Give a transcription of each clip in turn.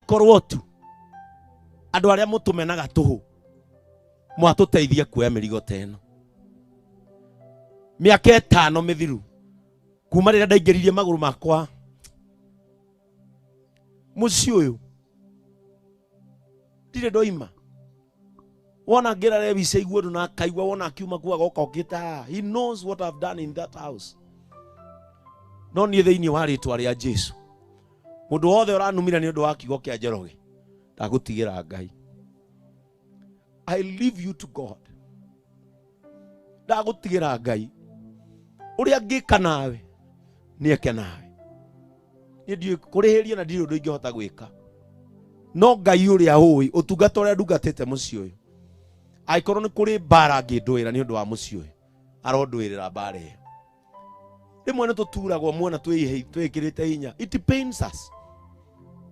Korwo tu andũ arĩa mũtũmenaga tũhũ mwatũteithia kuoya mĩrigo ta ĩno. Mĩaka 5 mĩthiru kuma rĩrĩa ndaingĩririe magũrũ makwa mũciĩ ũyũ, ndirĩ ndoima. Wona ngĩra Lewis aigua ũndũ na akaigua, wona akiuma kuo agoka okĩte haha. He knows what I've done in that house. No niĩ thĩinĩ wa rĩtwa rĩa Jesu, mũndũ wothe ũranumire nĩ ũndũ wa kiugo kĩa Njoroge, ndagũtigĩra Ngai. I leave you to God. Ndagũtigĩra Ngai. Ũrĩa ngĩka nawe, nĩeke nawe. Niĩ ndiũĩ kũrĩhĩria na ndirĩ ũndũ ingĩhota gwĩka. No Ngai ũrĩa ũĩ ũtungata ũrĩa ndungatĩte mũciĩ ũyũ, angĩkorwo nĩ kũrĩ mbara angĩndũĩra nĩ ũndũ wa mũciĩ ũyũ, arondũĩrĩra mbara ĩyo. Rĩmwe nĩ tũturagwo muona twĩkĩrĩte hinya. It pains us.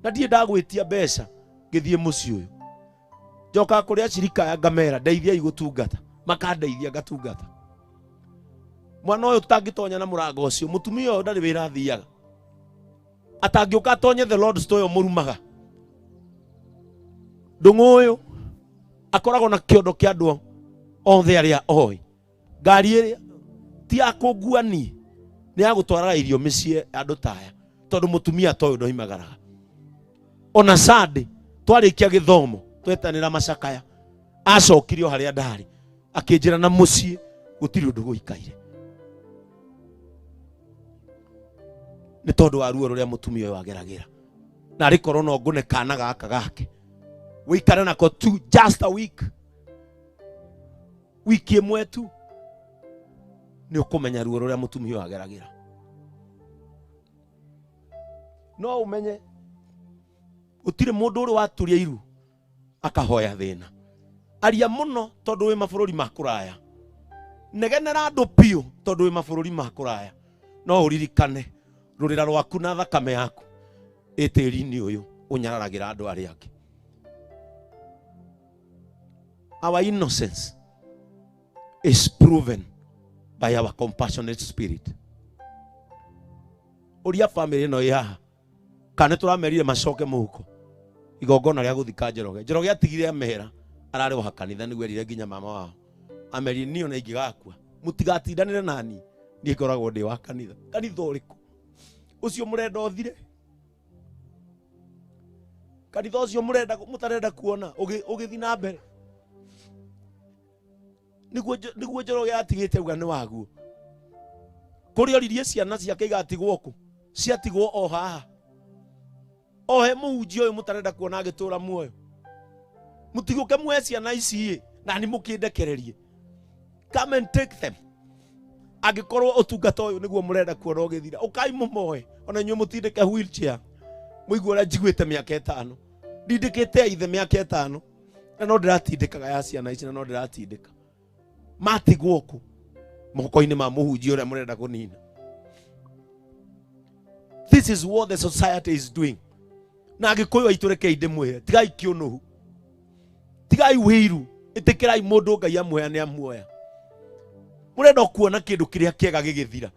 Na ndirĩ ndagwĩtia mbeca ngĩthiĩ mũciĩ ũyũ. Njokaga kũrĩ acirika aya ngamera ndeithiai gũtungata, makandeithia ngatungata. Mwana ũyũ tũtangĩtonya na mũrango ũcio, mũtumia ũyũ ndarĩ wĩra athiaga. Atangĩũka atonye the Lord's store ũyũ mũrumaga. Ndũng'ũ ũyũ akoragwo na kĩondo kĩa andũ othe arĩa oĩ. Ngari ĩrĩa ti ya kũngua niĩ, nĩ ya gũtwaraga irio mĩciĩ andũ ta aya, tondũ mũtumia ta ũyũ ndoimagaraga. Ona Sunday twarĩkia gĩthomo twetanĩra macakaya, acokire o harĩa ndarĩ akĩnjĩra na mũciĩ gũtirĩ ũndũ gũikaire, nĩ tondũ wa ruo rũrĩa mũtumia ũyũ ageragĩra. Na arĩ korwo no ngũne kana gaka gake wĩikare nako tu just a week, wiki ĩmwe tu, nĩ ũkũmenya ruo rũrĩa mũtumia ũyũ ageragĩra. No ũmenye gũtirĩ mũndũ ũrĩ waturia iru akahoya thĩna. Aria mũno tondũ wĩ mabũrũri ma kũraya, negenera andũ biũ tondũ wĩ mabũrũri ma kũraya, no ũririkane rũrĩra rwaku na thakame yaku ĩ tĩri-inĩ ũyũ ũnyararagĩra andũ arĩa angĩ. Our innocence is proven by our compassionate spirit. Ũria family ĩno ĩ haha kana nĩ tũramerire macoke mũhuko igongona rĩa gũthika Njoroge. Njoroge atigire amera ararĩ wa kanitha, nĩguo erire nginya mama wao amerire niĩ ona ingĩgakua mũtigatindanĩre nani, niĩ ngoragwo ndĩ wa kanitha. Kanitha ũrĩkũ ũcio mũrenda ũthire? Kanitha ũcio mũrenda mũtarenda kuona ũgĩthiĩ na mbere, nĩguo Njoroge atigĩte uga nĩ waguo. Kũrĩa oririe ciana ciake igatigwo kũ? Ciatigwo o haha, o he mũhunjia ũyũ mũtarenda kuona agĩtũra muoyo. Mũtigũke muoe ciana ici ĩ, na nĩ mũkĩndekererie. Come and take them. Angĩkorwo ũtungata ũyũ nĩguo mũrenda kuona ũgĩthira, ũkai mũmoe, ona inyuĩ mũtindĩke wheelchair. Mũigue ũrĩa njiguĩte mĩaka 5. Ndindĩkĩte ya ithe mĩaka 5. Na no ndĩratindĩkaga ya ciana ici, na no ndĩratindĩka. Matigwo kũ? Moko-inĩ ma mũhunjia ũrĩa mũrenda kũnina. This is what the society is doing. Na Agĩkũyũ aitũ rekei ndĩmwĩre, tigai kĩũnũhu, tigai wĩiru, ĩtĩkĩrai mũndũ Ngai amuoya nĩ amuoya. Mũrenda kuona kĩndũ kĩrĩa kĩega gĩgĩthira,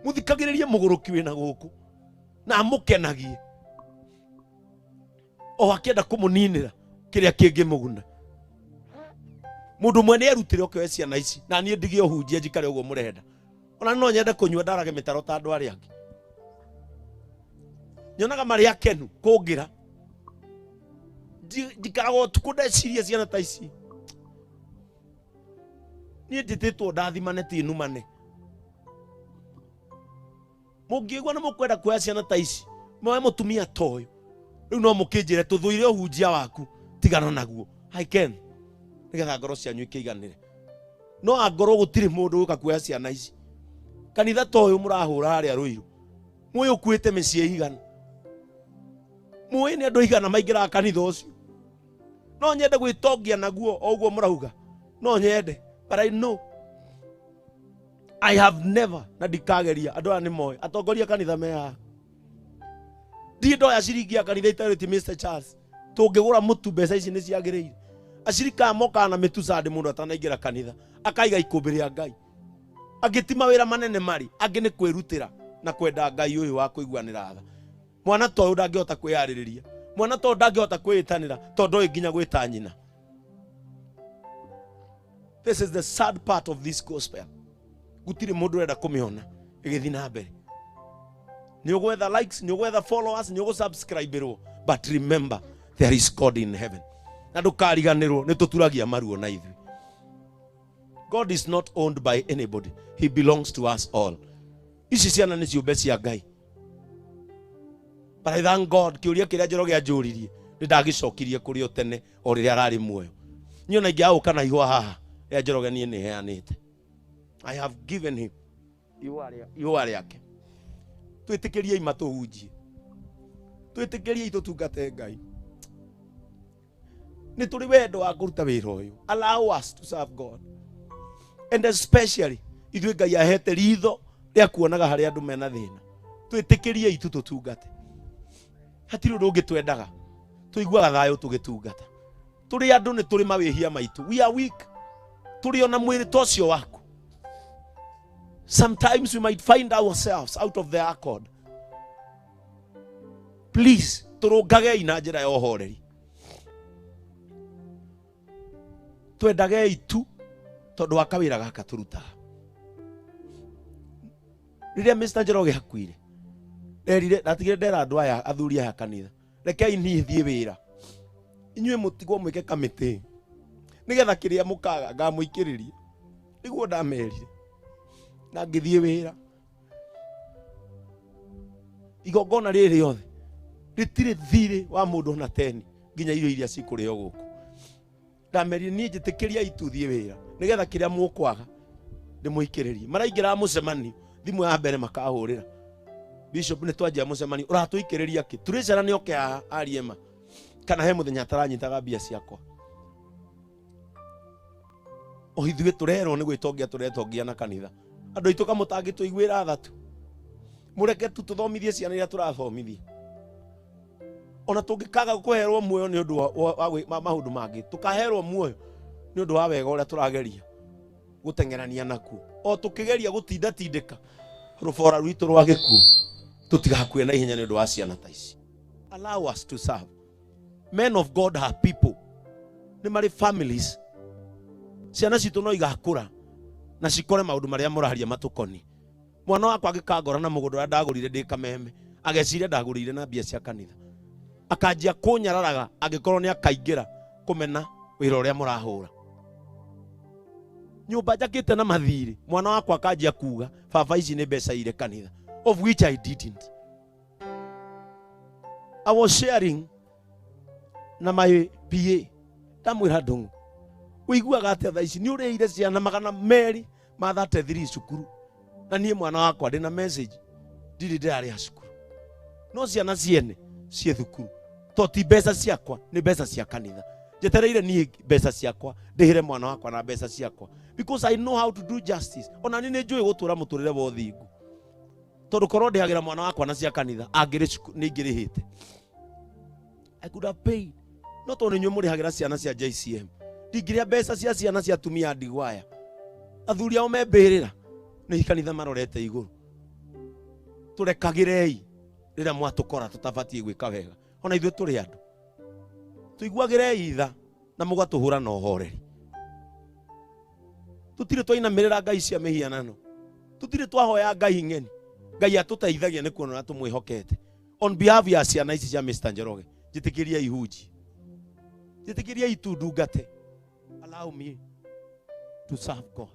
mũthikagĩrĩrie mũgũrũki wĩna gũkũ na amũkenagie, o akĩenda kũmũninĩra kĩrĩa kĩngĩmũguna. Mũndũ ũmwe nĩ erutĩre oke oe ciana ici, na niĩ ndige ũhunjia njikare ũguo mũrenda. Ona no nyende kũnyua ndarage mĩtaro ta andũ arĩa angĩ. Nyonaga marĩ akenu kũngĩra. Njikaraga ũtukũ ndeciria ciana ta ici. Niĩ njĩtĩtwo ndathimane ti numane. Mũngĩigua nĩ mũkwenda kuoya ciana ta ici, moe mũtumia ta ũyũ. Rĩu no mũkĩnjĩre tũthũire ũhunjia waku, tigana naguo. I can. Nĩgetha ngoro cianyu ikĩiganĩre. No angorwo gũtirĩ mũndũ ũka kuoya ciana ici. Kanitha ta ũyũ mũrahũra harĩa Rũirũ, mũĩ ũkuĩte mĩciĩ igana, mũĩ nĩ andũ aigana maingĩraga kanitha ũcio. No nyende gwĩtongia naguo o ũguo mũrauga, no nyende, but I know I have never, na ndikageria. Andũ aya nĩ moĩ atongoria kanitha me haha. Ndirĩ ndoya ciringi ya kanitha itarĩtie Mr Charles. Tũngĩgũra mũtu mbeca ici nĩ ciagĩrĩire. Acirika aya mokaga na mĩtu Sunday mũndũ atanaingĩra kanitha, akaiga ikũmbĩ rĩa Ngai. Angĩ ti mawĩra manene marĩ, angĩ nĩ kwĩrutĩra na kwenda Ngai ũyũ wa kũiguanĩra tha. Mwana ta ũyũ ndangĩhota kwĩyarĩrĩria. Mwana to ndangĩhota kwĩĩtanĩra tondũ ndoĩ nginya gwĩta nyina. This is the sad part of this gospel. Gũtirĩ mũndũ ũrenda kũmĩona ĩgĩthiĩ na mbere. Nĩ ũgwetha likes, nĩ ũgwetha followers, nĩ ũgũsubscriberwo, but remember there is God in heaven. Na ndũkariganĩrwo nĩ tũturagia maruo na ithuĩ. God is not owned by anybody. He belongs to us all. Ici ciana nĩ ciũmbe cia Ngai. But I thank God kĩũria kĩrĩa Njoroge anjũririe nĩ ndagĩcokirie kũrĩ o tene o rĩrĩa ararĩ muoyo. Niĩ ona ingĩaga na ihũa haha rĩa Njoroge niĩ nĩ heanĩte. I have given him ihũa rĩake. Twĩtĩkĩriei matũhunjie. Twĩtĩkĩriei tũtungate Ngai. Nĩ tũrĩ wendo wa kũruta wĩra ũyũ. Allow us to serve God. And especially ithuĩ Ngai ahete ritho rĩa kuonaga harĩa andũ mena thĩna. Twĩtĩkĩriei tu tũtungate. Hatirĩ ũndũ ũngĩ twendaga. Tũiguaga thayũ tũgĩtungata. Tũrĩ andũ nĩ tũrĩ mawĩhia maitũ. We are weak. Tũrĩ ona mwĩrĩ ta ũcio waku. Sometimes we might find ourselves out of the accord. Please, tũrũngagei na njĩra ya ũhoreri. Twendagei tu tondũ wa kawĩra gaka tũrutaga. Rĩrĩa Mr. Njoroge akuire, nderire ndatigire ndera andũ aya athuri aya kanitha, rekei niĩ thiĩ wĩra, inyuĩ mũtigwo mwĩke kamĩtĩ nĩgetha kĩrĩa mũkaga ngamũikĩrĩria. Nĩguo ndamerire na ngĩthiĩ wĩra. Igongona rĩrĩ rĩothe rĩtirĩ thirĩ wa mũndũ ona teni nginya irio iria cikũrĩo gũkũ. Ndamerire niĩ njĩtĩkĩria itu thiĩ wĩra nĩgetha kĩrĩa mũkwaga ndĩmũikĩrĩrie. Maraingĩra mũcemanio, thimũ ya mbere makahũrĩra bishop, nĩ twanjia mũcemanio, ũratũikĩrĩria kĩ? Tũrĩcera nĩ oke haha arie ma kana he mũthenya ataranyitaga mbia ciakwa. O ithuĩ tũrerwo nĩ gwĩtongia tũretongia na kanitha. Andũ aitũ kamũtangĩtũiguĩra tha tu, mũreke tu tũthomithie ciana iria tũrathomithia. Ona tũngĩkaga kũherwo muoyo nĩ ũndũ wa maũndũ mangĩ, tũkaherwo muoyo nĩ ũndũ wa wega ũrĩa tũrageria gũteng'erania nakuo. O tũkĩgeria gũtindatindĩka rũbora rwitũ rwa gĩkuũ, tũtigakue na ihenya nĩ ũndũ wa ciana ta ici. Allow us to serve. Men of God are people. Nĩ marĩ families. Ciana citũ no igakũra na cikore maũndũ marĩa mũraria matũkoni. Mwana wakwa angĩkangora na mũgũnda ũrĩa ndagũrire ndĩ kameme, ageciria ndagũrire na mbia cia kanitha, akanjia kũnyararaga angĩkorwo nĩ akaingĩra kũmena wĩra ũrĩa mũrahũra. Nyũmba njakĩte na mathirĩ, mwana wakwa akanjia kuga baba ici nĩ mbeca ire kanitha, of which I didn't. I was sharing na my PA, ndamwĩra ndũng'ũ, ũiguaga atĩa thaa ici nĩ ũrĩire ciana 233 cukuru, na niĩ mwana wakwa ndĩna message ndirĩ ndĩrarĩha cukuru, no ciana ciene ciĩ thukuru, to ti mbeca ciakwa, nĩ mbeca cia kanitha. Njetereire niĩ mbeca ciakwa ndĩhĩre mwana wakwa na mbeca ciakwa, because I know how to do justice. Ona niĩ nĩ njũĩ gũtũra mũtũrĩre wa ũthingu, tondũ korwo ndĩhagĩra mwana wakwa na cia kanitha angĩrĩ nĩ ingĩrĩhĩte. I could have paid. No tondũ inyuĩ mũrĩhagĩra ciana cia JCM, ndingĩrĩa mbeca cia ciana cia atumia a ndigwa aya. Athuri ao membĩrĩra nĩ kanitha marorete igũrũ. Tũrekagĩrei rĩrĩa mwatũkora tũtabatiĩ gwĩka wega. Ona ithuĩ tũrĩ andũ. Tũiguagĩrei tha na mũgatũhũra na ũhoreri. Tũtirĩ twainamĩrĩra ngai cia mĩhianano. Tũtirĩ twahoya ngai ng'eni. Ngai atũteithagia nĩ kuona ũrĩa tũmwĩhokete. On behalf ya ciana ici cia Mr. Njoroge, njĩtĩkĩria ihunji, njĩtĩkĩria itu ndungate. Allow me to serve God.